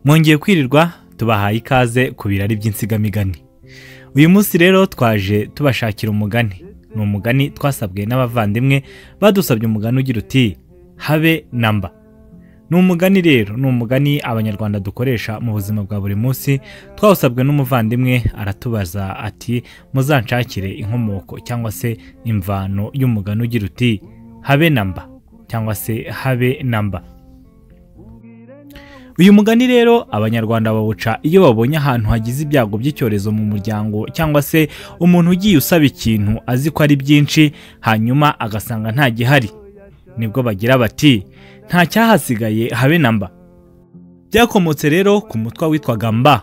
Mwongeye kwirirwa, tubahaye ikaze ku birari by'insigamigani. Uyu munsi rero twaje tubashakira umugani. Ni umugani twasabwe n'abavandimwe, badusabye umugani ugira uti habe namba. Ni umugani rero, ni umugani abanyarwanda dukoresha mu buzima bwa buri munsi. Twawusabwe n'umuvandimwe, aratubaza ati muzanshakire inkomoko cyangwa se imvano y'umugani ugira uti habe namba cyangwa se habe namba. Uyu mugani rero abanyarwanda bawuca iyo babonye ahantu hagize ibyago by'icyorezo mu muryango, cyangwa se umuntu ugiye usaba ikintu azi ko ari byinshi hanyuma agasanga nta gihari. Nibwo bagira bati nta cyahasigaye habe namba. Byakomotse rero ku mutwa witwaga Mba,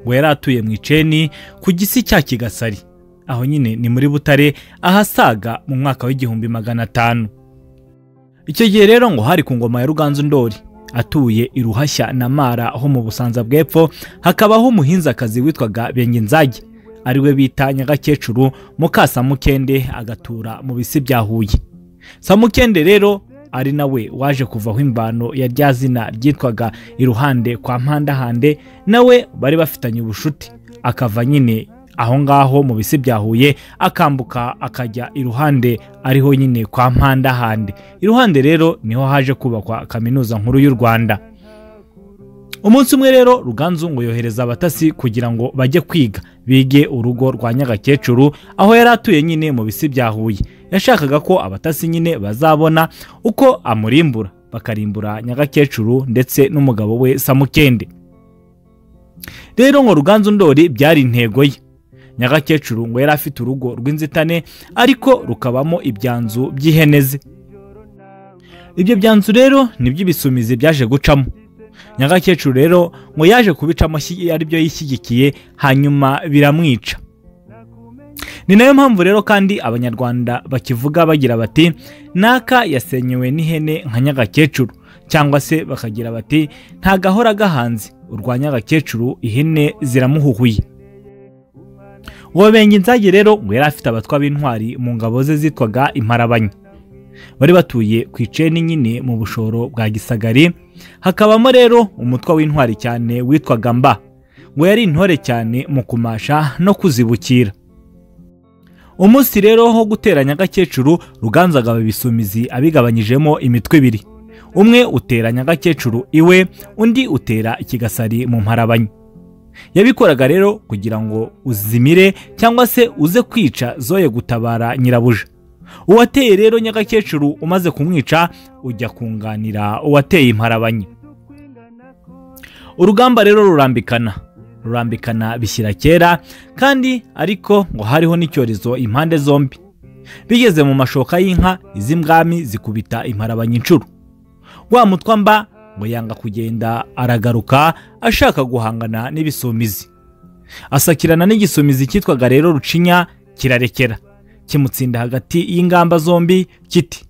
ngo yari atuye mu Iceni ku gisi cya Kigasari, aho nyine ni muri Butare, ahasaga mu mwaka wa 1500. Icyo gihe rero ngo hari ku ngoma ya Ruganzu Ndori, atuye i Ruhashya na Mara ho mu Busanza bw'Epfo. Hakabaho umuhinzakazi witwaga Benginzage, ariwe bita Nyagakecuru muka Samukende, agatura mu bisi bya Huye. Samukende rero ari nawe waje kuvaho imvano ya rya zina ryitwaga iruhande kwa Mpandahande, nawe bari bafitanye ubushuti, akava nyine aho ngaho mu bisi bya Huye akambuka akajya iruhande ariho nyine kwa Mpandahande. Iruhande rero niho haje kubakwa Kaminuza Nkuru y'u Rwanda. Umunsi umwe rero Ruganzu ngo yohereza abatasi kugira ngo bajye kwiga, bige urugo rwa Nyagakecuru aho yari atuye nyine mu bisi bya Huye. Yashakaga ko abatasi nyine bazabona uko amurimbura, bakarimbura Nyagakecuru ndetse n'umugabo we Samukende. Rero ngo Ruganzu Ndori byari intego ye. Nyagakecuru ngo yari afite urugo rw'inzitane, ariko rukabamo ibyanzu by'ihene ze. Ibyo byanzu rero nibyo ibisumizi byaje gucamo. Nyagakecuru rero ngo yaje kubicamo aribyo yishyigikiye, hanyuma biramwica. Ni nayo mpamvu rero kandi abanyarwanda bakivuga bagira bati naka yasenyewe n'ihene nka Nyagakecuru, cyangwa se bakagira bati nta gahora gahanze urwa Nyagakecuru, ihene ziramuhuhuye. Uwo Benginzage rero ngo yari afite abatwa b'intwari mu ngabo ze zitwaga Imparabanyi. Bari batuye ku Iceni nyine mu Bushoro bwa Gisagari. Hakabamo rero umutwa w'intwari cyane witwaga Mba, ngo yari intore cyane mu kumasha no kuzibukira. Umunsi rero ho gutera Nyagakecuru, Ruganzu agaba ibisumizi abigabanyijemo imitwe ibiri. Umwe utera Nyagakecuru iwe, undi utera Ikigasari mu Mparabanyi. Yabikoraga rero kugira ngo uzimire cyangwa se uze kwica zoye gutabara nyirabuja. Uwateye rero Nyagakecuru umaze kumwica ujya kunganira uwateye Imparabanyi. Urugamba rero rurambikana, rurambikana bishyira kera, kandi ariko ngo hariho n'icyorezo impande zombi. Bigeze mu mashoka y'inka, iz'imbwami zikubita Imparabanyi inshuro. Wa mutwa Mba ngo yanga kugenda, aragaruka ashaka guhangana n'ibisumizi. Asakirana n'igisumizi cyitwaga rero Rucinya, kirarekera kimutsinda hagati y'ingamba zombi, kiti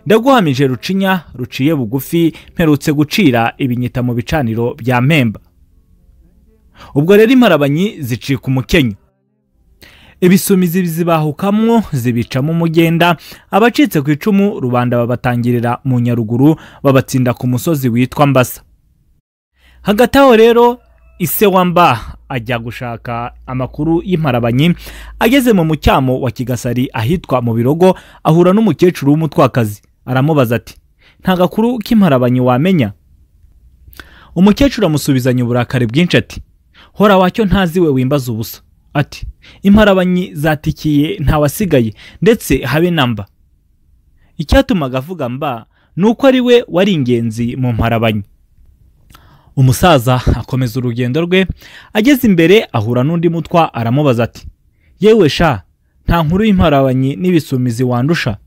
ndaguhamije Rucinya ruciye bugufi, mperutse gucira ibinyita mu bicaniro bya Mpemba. Ubwo rero Imparabanyi zicika umukenyo, ibisumizi zibahukamwo zibicamo umugenda. Abacitse ku icumu rubanda babatangirira mu Nyaruguru, babatsinda ku musozi witwa Mbasa. Hagati aho rero ise wa Mba ajya gushaka amakuru y'Imparabanyi. Ageze mu mucyamo wa Kigasari ahitwa mu Birogo, ahura n'umukecuru w'umutwakazi, aramubaza ati nta gakuru k'Imparabanyi wamenya? Umukecuru amusubizanya uburakari bwinshi ati hora wacyo ntazi we wimbaza ubusa. Ati Imparabanyi zatikiye ntawasigaye, ndetse habe namba. Icyatumaga avuga Mba ni uko ari we wari ingenzi mu Mparabanyi. Umusaza akomeza urugendo rwe, ageze imbere ahura n'undi mutwa, aramubaza ati yewe sha, nta nkuru y'Imparabanyi n'ibisumizi wandusha?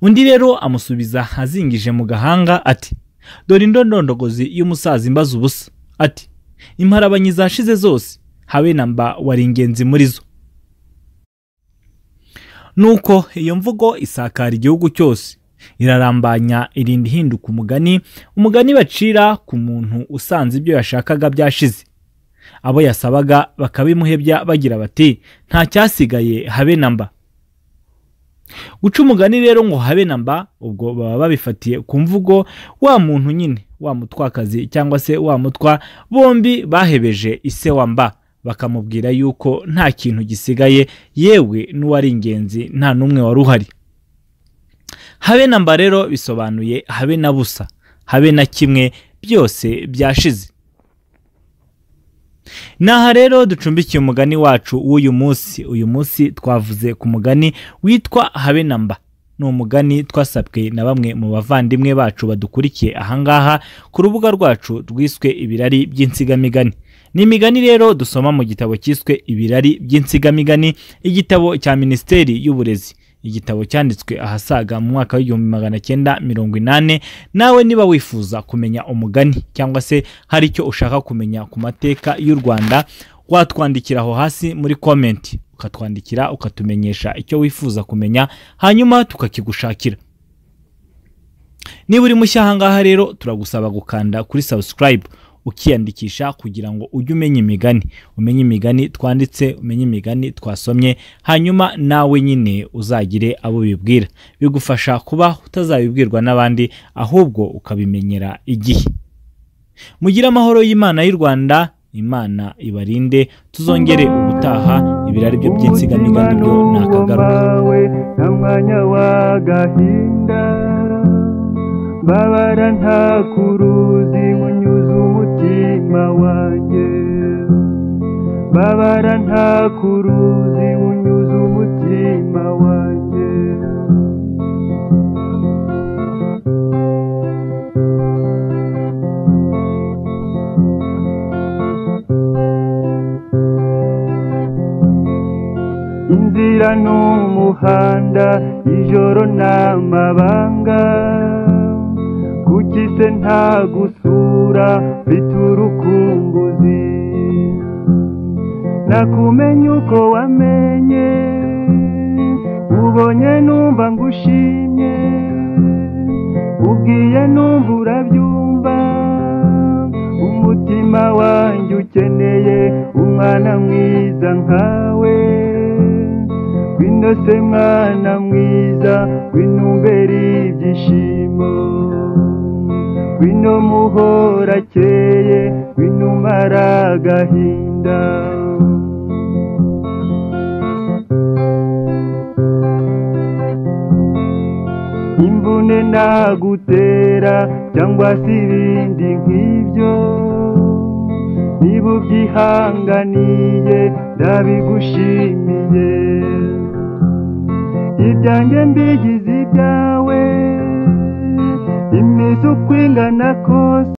Undi rero amusubiza azingije mu gahanga ati dore indondondogozi y'umusaza imbaza ubusa. Ati Imparabanyi zashize zose, habe na Mba wari ingenzi muri zo. Nuko iyo mvugo isakara igihugu cyose, irarambanya, irinda ihinduka umugani, umugani bacira ku muntu usanze ibyo yashakaga byashize, abo yasabaga bakabimuhebya bagira bati nta cyasigaye habe na mba. Guca umugani rero ngo habe na mba, ubwo baba babifatiye ku mvugo wa muntu nyine, wa mutwakazi cyangwa se wa mutwa, bombi bahebeje ise wa mba, bakamubwira yuko nta kintu gisigaye, yewe n'uwari ingenzi nta n'umwe wari uhari. Habe na mba rero bisobanuye habe na busa, habe na kimwe, byose byashize. Naha rero ducumbikiye umugani wacu w'uyu munsi. Uyu munsi twavuze ku mugani witwa habe na mba. Ni umugani twasabwe na bamwe mu bavandimwe bacu badukurikiye ahangaha ku rubuga rwacu rwiswe Ibirari by'Insigamigani. Ni imigani rero dusoma mu gitabo cyiswe Ibirari by'Insigamigani, igitabo cya Minisiteri y'Uburezi, igitabo cyanditswe ahasaga mu mwaka w'1980. Nawe niba wifuza kumenya umugani cyangwa se hari icyo ushaka kumenya ku mateka y'u Rwanda, watwandikira aho hasi muri comment, ukatwandikira ukatumenyesha icyo wifuza kumenya, hanyuma tukakigushakira. Niba uri mushya ahangaha rero, turagusaba gukanda kuri subscribe ukiyandikisha kugira ngo ujye umenya imigani, umenye imigani twanditse, umenye imigani twasomye, hanyuma nawe nyine uzagire abo bibwira. Bigufasha kuba utazabibwirwa n'abandi, ahubwo ukabimenyera igihe. Mugire amahoro y'Imana y'u Rwanda, Imana ibarinde, tuzongere ubutaha. Ibirari byo by'insigamigani byo nakagaruka. Nta mwanya w'agahinda, babara nta kuruzi unyuze umutima wanjye, babara nta kuruzi unyuze umutima wanjye. Inzira n'umuhanda, ijoro n'amabanga, kuki se ntagusura mfite urukumbuzi? Nakumenye uko wamenye, ubonye numva ngushimye, ubwiye numva urabyumva, umutima wanjye ukeneye umwana mwiza nkawe. Ngwino se mwana mwiza, ngwino umbere ibyishimo, ngwino muhorakeye, ngwino umara agahinda. Imvune nagutera cyangwa se ibindi nk'ibyo, niba ubyihanganiye ndabigushimiye. Ibyanjye mbigize ibyawe, iminsi uko ingana kose.